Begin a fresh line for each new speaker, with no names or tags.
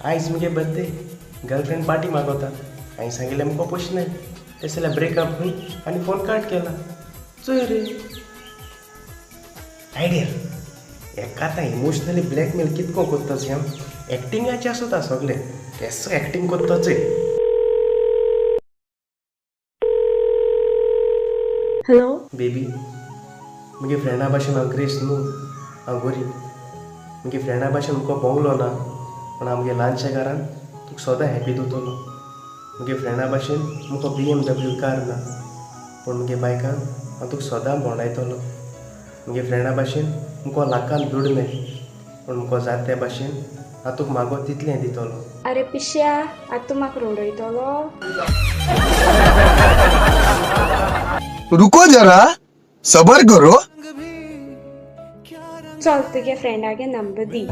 आयज मुगे birthday, girlfriend party मागोता. हांवें सांगिल्लें मुको पयशे नाय. तें जाल्यार ब्रेकअप खंय आनी फोन काट केला. चोय रे आयडियल, एका आतां इमोशनली ब्लॅकमेल कितको कोत्ता हांव. एक्टिंगाचें आसता सगळें, केसो एक्टींग कोत्ता चोय.
हॅलो.
बेबी, मुगे फ्रेंडा भाशेन हांव ग्रेस न्हू, हांव गरीब. मुगे फ्रेंडा भाशेन मुको बोंगलो ना, पूण हांव मुगे ल्हानशा घरान तुका सदां हॅपी दवरतलो. मुगे फ्रेंडा भाशेन मुको BMW car ना, पूण मुगे बायकान हांव तुका सदां भोंवडायतलो. मुगे फ्रेंडा भाशेन मुको लाखान दुड न्हय, पूण मुको जात त्या भाशेन हांव तुका मागो तितलें दितलो.
अरे पिश्या, आतां तूं म्हाका रडयतलो.
रुको जरा, सबर करो.
चल, तुगे फ्रेंडागे नंबर दी.